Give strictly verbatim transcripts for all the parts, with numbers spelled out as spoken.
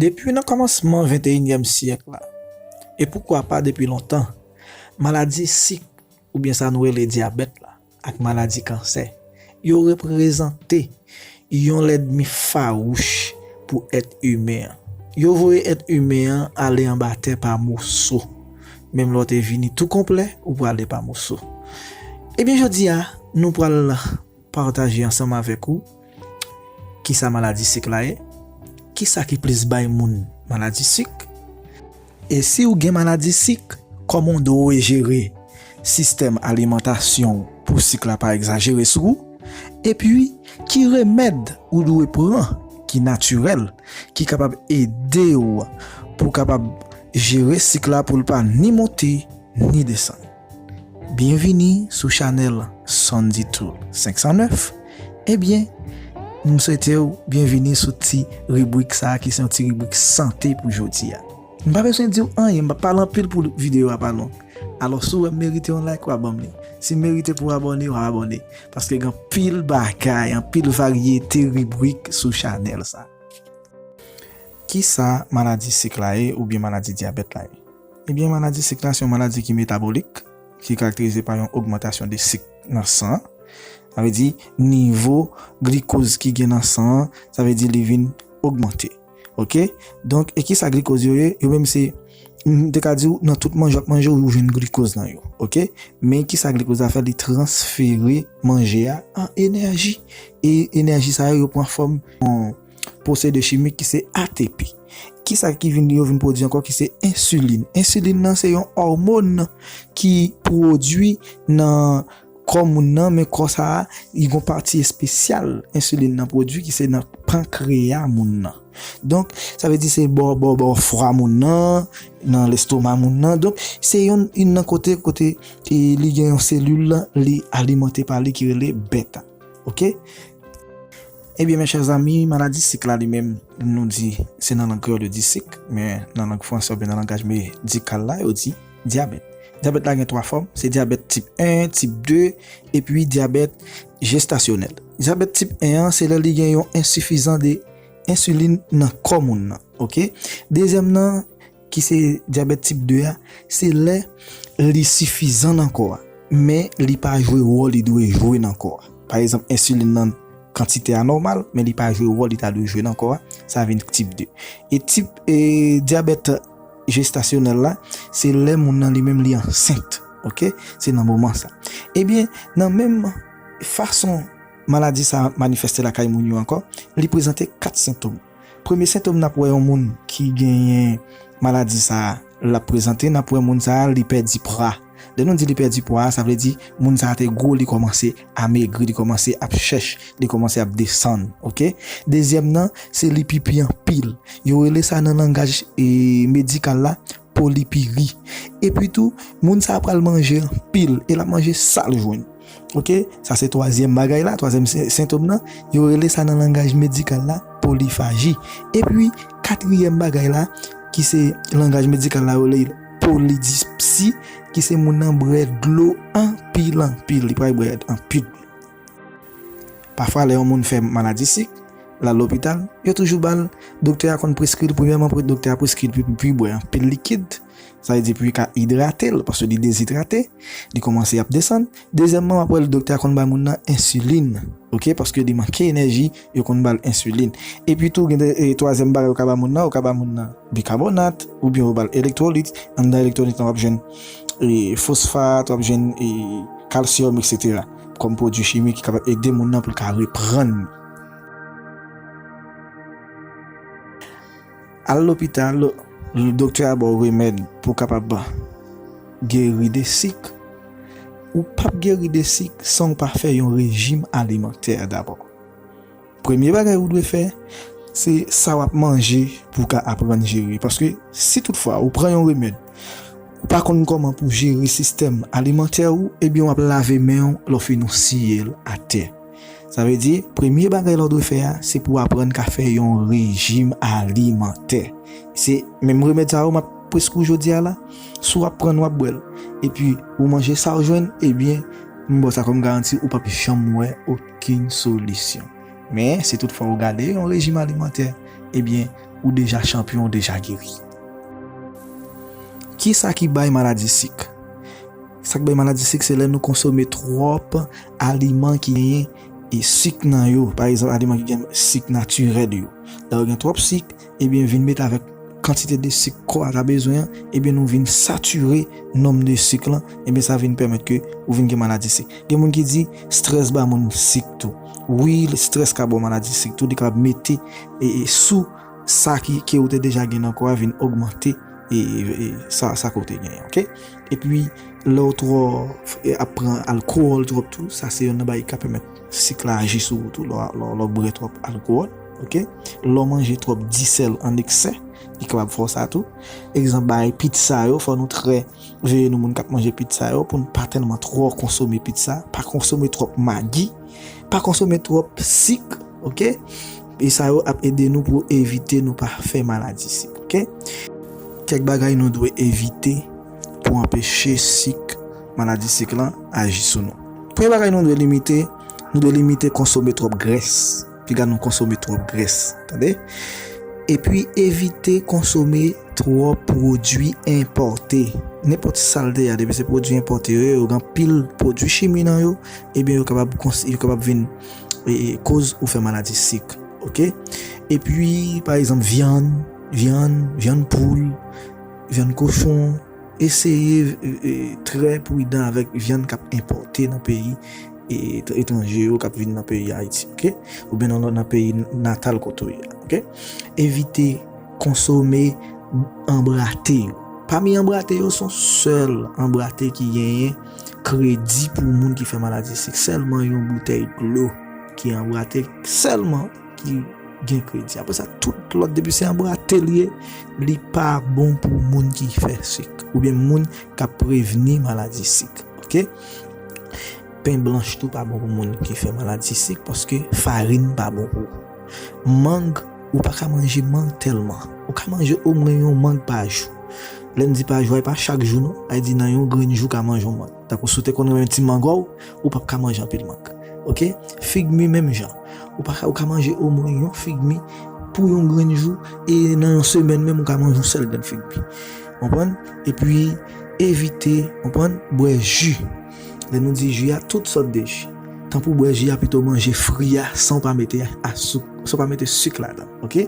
Depi nan kòmansman venteyinyèm syèk la, e poukwa pa depi lontan, maladi sik, oubyen sa nou rele dyabèt la, ak maladi kansè, yo reprezante yon lènmi fawouch pou èt imen an. Yo voye èt imen an ale anba tè pa moso. Menm lè w te vini tou konplè, ou prale pa moso. Ebyen, jodi a, nou pral pataje ansanm avèk ou kisa maladi sik la ye, kisa ki plis bay moun maladi sik, e si w gen maladi sik, kòman w dwe jere sistèm alimantasyon w pou sik la pa egzajere sou ou, epi ki remèd ou dwe pran ki natirèl, ki kapab ede w pou w kapab jere sik la pou l pa ni monte ni desann. Byenvini sou chanèl Sandy Tool senk san nèf. Ebyen, m swete w byenvini sou ti ribrik sa a ki se yon ti ribrik sante pou jodi a. M pa bezwen di w anyen, m p ap pale anpil pou videyo a pa long. Alò, si w wè m merite yon like, w a ban m li. Si m merite pou w abòne, w a abòne. Paske gen anpil bagay, anpil varyete ribrik sou chanèl sa. Kisa maladi sik la ye oubyen maladi dyabèt la ye? Ebyen, maladi sik la se yon maladi ki metabolik, ki karakterize pa yon ogmantasyon de sik nan san an. Sa vle di, nivo glikoz ki gen nan san an, sa vle di li vin ogmante. Oke? Donk, e kisa glikoz yo ye? Yo menm se, m te ka di w, nan tout manje w ap manje, ou jwenn glikoz nan yo. Oke? Men kisa glikoz la fè? Li transfere manje a an enèji. E enèji sa yo, yo pran fòm yon pwosedi chimik ki se A T P. Kisa ki vin, yo vin pwodui ankò ki se ensilin? Ensilin nan se yon òmòn ki pwodui nan kò moun nan, men kò sa a, li gon pati espesyal ensilin nan pwodui ki se nan pankreya moun nan. Donk, sa vle di se bò, bò, bò fwa moun nan, nan lestoma moun nan. Donk, se yon, youn nan kote, kote, e, li gen yon selil, li alimante pa li ki rele bèta. Oke? Ebyen, mes chers amis, maladi sik la li menm, nou di, se nan lang kreyòl yo di sik, men nan lang franse oubyen nan langaj medikal la, yo di dyabèt. Dyabèt la gen twa fòm, se dyabèt tip en, tip de, epi dyabèt jestasyonèl. Dyabèt tip en an, se lè li gen yon ensifizan de ensilin nan kò moun nan, oke? Dezyèm nan, ki se dyabèt tip de a, se lè li sifizan nan kò a, men li pa jwe wòl li dwe jwe nan kò a. Pa egzanp, ensilin nan kantite a nòmal, men li pa jwe wòl li ta dwe jwe nan kò a, sa vin tip de. E tip, e, dyabèt jestasyonèl la, se lè moun nan li menm li ansent, oke? Se nan moman sa. Ebyen, nan menm fason maladi sa manifeste lakay moun yo ankò, li prezante kat sentòm. Premye sentòm n ap wè yon moun ki genyen maladi sa a, l ap prezante, n ap wè moun sa a, li pèdi pwa. Lè nou di li pèdi pwa a, sa vle di moun sa a te gwo, li kòmanse amegri, li kòmanse ap chèch, li kòmanse ap desann, oke? Dezyèm nan, se li pipi anpil. Yo rele sa nan langaj, e, medikal la, polipiri. Epi tou, moun sa a pral manje anpil, e l ap manje sa l jwenn. Oke, sa se twazyèm bagay la, twazyèm se-, sentòm nan. Yo rele sa nan langaj medikal la, polifaji. Epi, katriyèm bagay la, ki se langaj medikal la, yo rele l polidipsi, ki se moun nan bwè dlo anpil, anpil. Li pral bwè anpil dlo. Pafwa, lè yon moun fè maladi sik, l al lopital, yo toujou ba l, doktè a konn preskri l, premyèman, pre-, doktè a preskri l pou, pou, pou l bwè anpil likid, sa vle di pou l ka idrate l, paske li dezidrate, li kòmanse ap desann. Dezyèmman, apre l, doktè a konn bay moun nan ensilin, oke, paske li manke enèji, yo konn ba l ensilin. Epi tou, gen de, e, twazyèm bagay yo ka ba moun nan, yo ka ba moun nan bikabonat, oubyen yo ba l elektwolit. Anndan elektwolit lan, w ap jwenn, e, fosfat, w ap jwenn, e, kalsyòm, etsetera, kòm pwodui chimik ki kapab ede moun nan pou l ka reprann. Al lopital, doktè a ba w remèd pou w kapab geri de sik. Ou p ap geri de sik san w pa fè yon rejim alimantè dabò. Premye bagay ou dwe fè, se sa w ap manje pou w ka aprann jere. Paske si toutfwa ou pran yon remèd, ou pa konn kòman pou jere sistèm alimantè ou, ebyen w ap lave men w lè w fin ou siye l atè. Sa vle di, premye bagay lè w dwe fè a, se pou w aprann ka fè yon rejim alimantè. Se menm remèd sa yo m ap preskri w jodi a la, si w ap pran l, w ap bwè l, epi ou manje sa w jwenn, ebyen, m ba w sa kòm garanti, ou p ap janm wè okenn solisyon. Men, si toutfwa ou gade yon rejim alimantè, ebyen, ou deja chanpyon, ou deja geri. Kisa ki bay maladi sik? Sa k bay maladi sik, se lè nou konsome twòp aliman ki genyen e sik nan yo. Pa egzanp, aliman ki gen sik natirèl yo. Lè yo gen twòp sik, ebyen, vin met avèk kantite de sik kò a ta bezwen an, ebyen, nou vin satire nonm de sik lan, ebyen, sa vin pèmèt ke ou vin gen maladi sik. Gen moun ki di, strès ba moun sik tou. Wi, strès ka ba w maladi sik tou, li kapab mete e, e sou sa ki, ke ou te deja gen nan kò a vin ogmante e, e, e sa, sa ke w te genyen, oke? Epi, lè w twò, e, ap pran alkòl twòp tou, sa se yonn nan bagay ki ka pèmèt sik la aji sou ou tou, lè w, lè w, lè w bwè twòp alkòl, oke? Lè w manje twòp disèl an eksè, li kapab fè w sa tou. Egzanp, bagay pizza yo, fò nou trè veye nou moun k ap manje pizza yo, pou n pa tèlman twò konsome pizza, pa konsome twòp magi, pa konsome twòp sik, oke? E sa yo ap ede nou pou evite nou pa fè maladi sik, oke? Kèk bagay nou dwe evite pou anpeche sik, maladi sik lan aji sou nou. Premye bagay nou dwe limite, nou dwe limite konsome twòp grès. Piga nou konsome twòp grès, tande? Epi evite konsome twòp pwodui enpòte. Nenpòt sa l te ye a, depi se pwodui enpòte yo ye, yo gen anpil pwodui chimi nan yo, ebyen yo kapab kons-, yo kapab vin, e, e, koz ou fè maladi sik, oke? Epi, pa egzanp, vyann, vyann, vyann poul, vyann kochon, eseye, e, e, trè pridan avèk vyann k ap enpòte nan peyi, e, et-, etranje yo k ap vin nan peyi Ayiti, oke? Oubyen nan, nan peyi natal kote w ye a, oke? Evite konsome anbrate yo. Pami anbrate yo, se yon sèl anbrate ki genyen kredi pou moun ki fè maladi sik. Sèlman yon boutèy dlo ki anbrate, sèlman ki gen kredi. Apre sa, tout lòt, depi se anbrate l ye, li pa bon pou moun ki fè sik, oubyen moun k ap prevni maladi sik, oke? Pen blanch tou pa bon pou moun ki fè maladi sik, paske farin pa bon pou ou. Mang, ou pa ka manje mang tèlman. Ou ka manje omwen yon mang pa jou. Lè m di pa jou a, e pa chak jou non. Sa vle di nan yon grenn jou ou ka manje yon mang. Tankou si w te konn renmen ti mangòw, ou p ap ka manje anpil mang. Oke? Fig mi menm jan. Ou pa ka, ou ka manje omwen yon fig mi pou yon grenn jou, e nan yon semèn menm ou ka manje yon sèl grenn fig mi. Konprann? Epi evite, konprann, bwè ji. Lè nou di ji a, tout sòt de ji. Tan pou bwè ji a, pito manje fri a san w pa mete a souk, san w pa mete sik ladan, oke?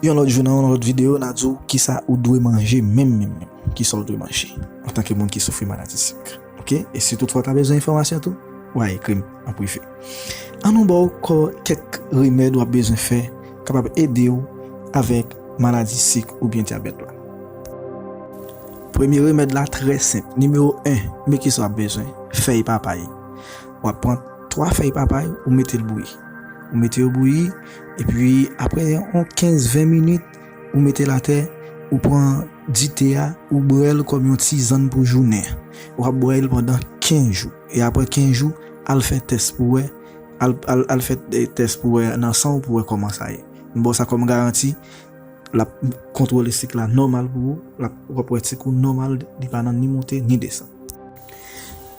Yon lòt jou, nan yon lòt videyo, n a di w kisa ou dwe manje menm, menm, menm. Kisa w dwe manje antanke moun ki soufri maladi sik. Oke? E si toutfwa w ta bezwen enfòmasyon tou, w a ekri m an prive. An nou ba w kò kèk remèd w ap bezwen fè kapab ede w avèk maladi sik oubyen dyabèt la. Premye remèd la trè senp. Nimewo en, men kisa w ap bezwen. Fèy papay. W ap pran twa fèy papay, ou mete l bouyi. Ou mete yo bouyi, epi apre yon kenz ven minit, ou mete l atè, ou pran dite a, ou bwè l kòm yon tizann pou jounen an. W ap bwè l pandan kenz jou. E apre kenz jou, al fè tès pou wè, al, al, al fè, eh, tès pou wè nan san w pou wè kòman sa ye. M ba w sa kòm garanti, l ap kontwole sik la nòmal pou ou, l ap, w ap wè sik ou nòmal, li pa nan ni monte, ni desann.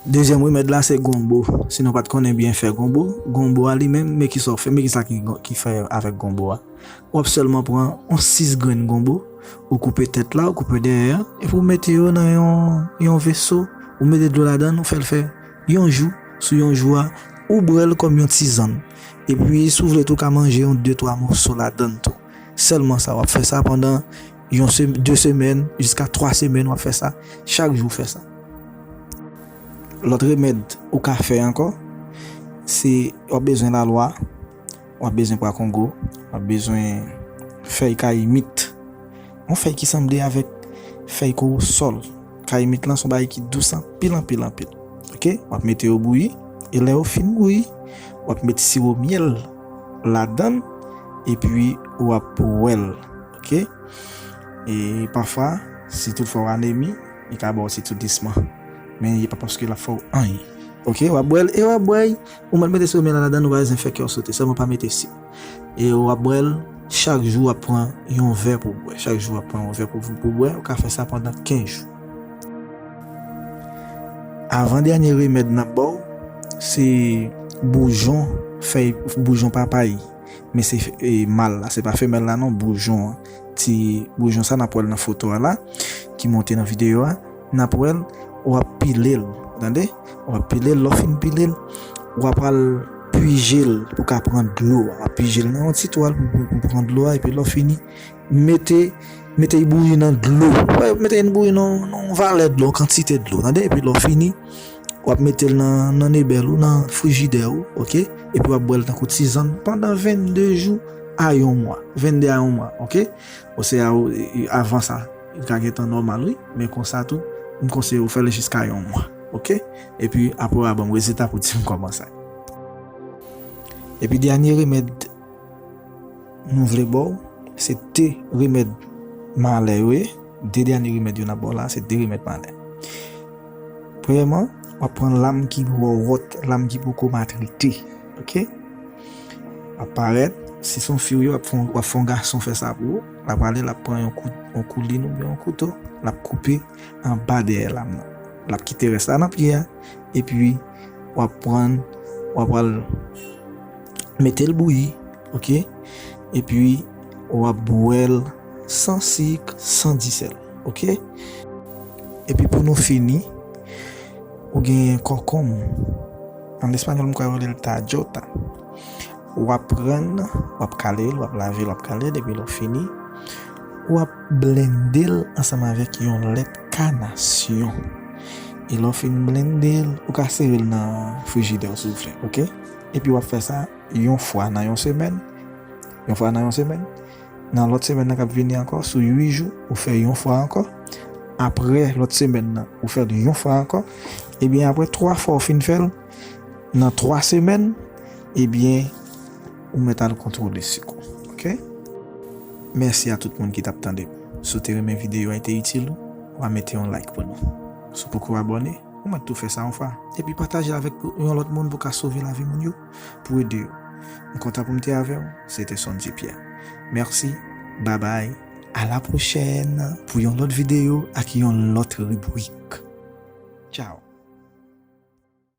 Dezyèm remèd la, se gonbo. Si nou pa t konnen byen fè gonbo, gonbo a li menm, men kisa w fè, men kisa ki, ki fè avèk gonbo a. W ap sèlman pran yon sis grenn gonbo, ou koupe tèt la, ou koupe dèyè a, epi w mete yo nan yon, yon veso, ou mete dlo ladan l, ou fè l fè yon jou, sou yon jou a, ou bwè l kòm yon tizann. Epi, si w vle tou, w ka manje yon de twa moso ladan l tou. Sèlman sa, w ap fè sa pandan yon se-, de semèn, jiska twa semèn, w ap fè sa. Chak jou, w fè sa. Lòt remèd ou ka fè ankò, se w ap bezwen lalwa, w ap bezwen pwa kongo, w ap bezwen fèy kayimit. Yon fèy ki sanble avèk fèy kowosòl. Kayimit lan se yon bagay ki dous anpil, anpil, anpil. Oke? W ap mete yo bouyi, e lè yo fin bouyi, w ap met siwo myèl ladan l, epi w ap bwè l. Oke? E pafwa, si toutfwa w anemi, li ka ba w sitoudisman. Men li pa paske l ap fè w anyen. Oke, w ap bwè l, e w ap bwè l, ou mèt mete siwo myèl la ladan l, ou pa bezwen fè kè w sote, sèlman pa mete sik. E w ap bwè l, chak jou w ap pran yon vè pou w bwè. Chak jou w ap pran yon vè pou, pou w bwè, ou ka fè sa pandan kenz jou. Avan dènye remèd n ap ba w, se boujon, fèy boujon papay. Men se e, mal la, se pa femèl la non, boujon an. Ti boujon sa n ap wè l nan foto a la, ki monte nan videyo a, n ap wè l, w ap pile l, tande? W ap pile l, lè w fin pile l, w ap al pije l pou ka pran dlo a. W ap pije l nan yon ti twal pou, pou, pou pran dlo a, epi lè w fini, mete, mete l bouyi nan dlo. Mete l bouyi nan, nan yon valè dlo, yon kantite dlo, tande? Epi lè w fini, w ap mete l nan, nan nebèl ou, nan frijidè ou, oke? Epi w ap bwè l tankou tizann pandan vennde jou a yon mwa. Vennde a yon mwa, oke? Ou se a, avan sa, li ka gentan nòmal, wi, men konsa tou, m konseye w fè l jiska yon mwa, oke? Epi apre w a ban m rezilta pou di m kòman sa ye. Epi dènye remèd nou vle ba w, se de remèd malè yo ye. De dènye remèd yo n ap ba w la, se de remèd malè. Premyèman, w ap pran lam ki wòwòt, lam ki poko matrite. Oke? W ap parèt, si se yon fi w ye, w ap fè yon, w ap fè yon gason fè sa pou ou. L ap ale, l ap pran yon kou, yon koulin oubyen yon kouto, l ap koupe anba dèyè lam nan. L ap kite rès la nan pye a, epi w ap pran, w ap al mete l bouyi, oke? Epi w ap bwè l san sik, san disèl, oke? Epi pou nou fini, ou gen kòkonm. An espanyòl, m kwè yo rele l tayota. W ap pran l, w ap kale l, w ap lave l, w ap kale l, epi lè w fini, w ap blende l ansanm avèk yon lèt kanasyon. E lè w fin blende l, ou ka sere l nan frijidè w si w vle, oke? Epi w ap fè sa yon fwa nan yon semèn, yon fwa nan yon semèn. Nan lòt semèn nan k ap vini ankò, sou uit jou, ou fè yon fwa ankò. Apre lòt semèn nan, ou fè l yon fwa ankò. Ebyen, apre twa fwa ou fin fè l, nan twa semèn, ebyen, ou mèt al kontwole sik ou. Oke? Mèsi a tout moun ki t ap tande m. Si w te renmen videyo a, e te itil ou, w a mete yon like pou nou. Si w poko abòne, ou mèt tou fè sa yon fwa. Epi pataje avèk yon lòt moun pou ka sove lavi moun yo, pou ede yo. M kontan pou m te avè w. Se te Sondy Pierre. Mèsi. Babay. A la pwochèn pou yon lòt videyo ak yon lòt ribrik. Tchao.